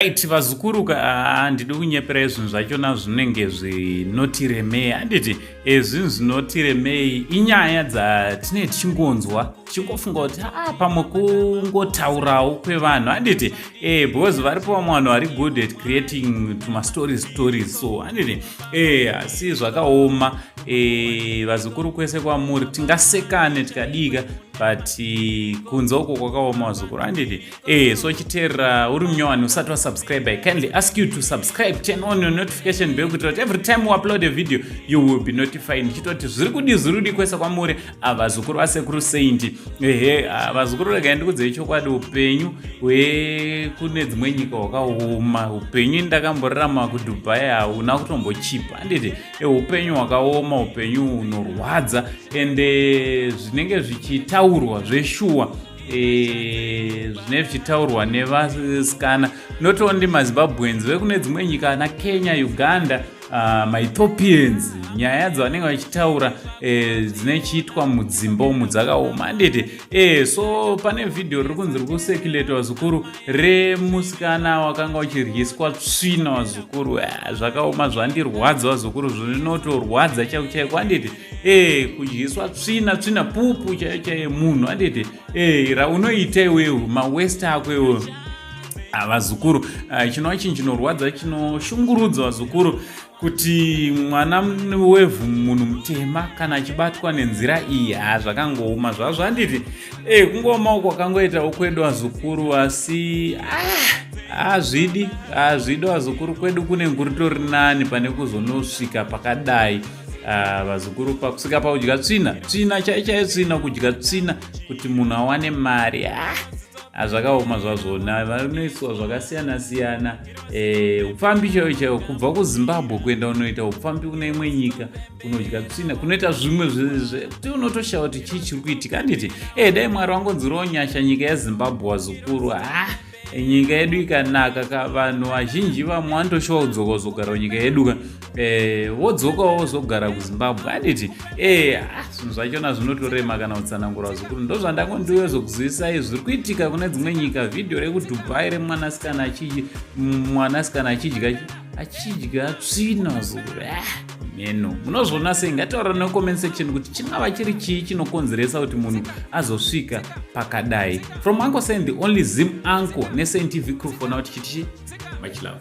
Right, vazukuru ka, handidi kunyeperai, zvinhu zvachona zvinenge zvinotiremei, handiti? Zvinhu zvinotiremei, inyaya dzatinee tichingonzwa, tichingofunga kuti a pamwe kungotaurawo kwevanhu, handiti? Because varipo vamwe vanhu vari good at creating tumastories stories, so handiti? Asi zvakaoma. Vazukuru kwese kwamuri, tingasekane tikadika, but kunze uko kwakaoma, vazukuru, handiti? So chiteerera uri munyowani, usati wasubscribe, I kindly ask you to subscribe, turn on your notification bell kuitira kuti every time we upload a video you will be notified. Ndichitoti zviri kudi, zviri kudi kwese kwamuri, vazukuru vasekuru Saint. Ehe, vazukuru, regai ndikudzei chokwadi, upenyu hwekune dzimwe nyika hwakaoma. Upenyu ndakamborarama kuDubai hauna kutombochipa, handiti? Upenyu hwakaoma, upenyu hunorwadza, ende zvinenge zvichitaurwa zveshuwa, zvinenge zvichitaurwa nevasikana, not only maZimbabweans, vekune dzimwe nyika, ana Kenya, Uganda, maEthiopians, nyaya dzavanenge vachitaura dzinechiitwa mudzimba umu dzakaoma, handiti? So pane vhidhiyo riri kunzi riri kucirculate, vazukuru, remusikana wakanga uchiryiswa tsvina, vazukuru. Zvakaoma, zvandirwadza, vazukuru, zvinotorwadza chaiko chaiko, handiti? Kudyiswa tsvina, tsvina pupu chaiyo chaiyo munhu, handiti? Raunoita iwewe mawest ako iwewe, vazukuru, chinova chinhu chinorwadza, chinoshungurudza, vazukuru, kuti mwana wevhu, munhu mutema, kana achibatwa nenzira iyi, ha, zvakangooma zvazvo, handiti? Kungoomawo kwakangoitawo kwedu, vazukuru, asi hazvidi, hazvidi, vazukuru. Kwedu kune nguritori nani pane kuzonosvika pakadai, vazukuru, pakusvika pakudya tsvina, tsvina chai chaiyo, tsvina, kudya tsvina kuti munhu awane mari. Zvakaoma zvazvona, vanoiswa zvakasiyana siyana. Upfambi chaiwo chaiwo, kubva kuZimbabwe kuenda unoita upfambi kune imwe nyika, kunodya tsvina, kunoita zvimwe kuti unotoshaya kuti chii chiri kuitika, handiti? Dai Mwari wangonzirawo nyasha nyika yeZimbabwe, vazukuru. Ha, nyika yedu ikanaka ka, vanhu vazhinji vamwe vanotoshuwa kudzoka kuzogara kunyika yedu ka, wodzokawo wozogara kuZimbabwe, handiti? Zvinhu zvachona zvinotorema kana kutsanangura, vazukuru. Ndo zvandangondiwezokuzivisai zviri kuitika kune dzimwe nyika. Vhidhiyo rekuDubai remwanasikana, mwanasikana achidya tsvina, vazukuru. Meno munozviona sei? Ngataura necomment section kuti chingava chiri chii chinokonzeresa kuti munhu azosvika pakadai. From Uncle Saint, the only Zim uncle, neSaint TV crew for now, tichitichi much love.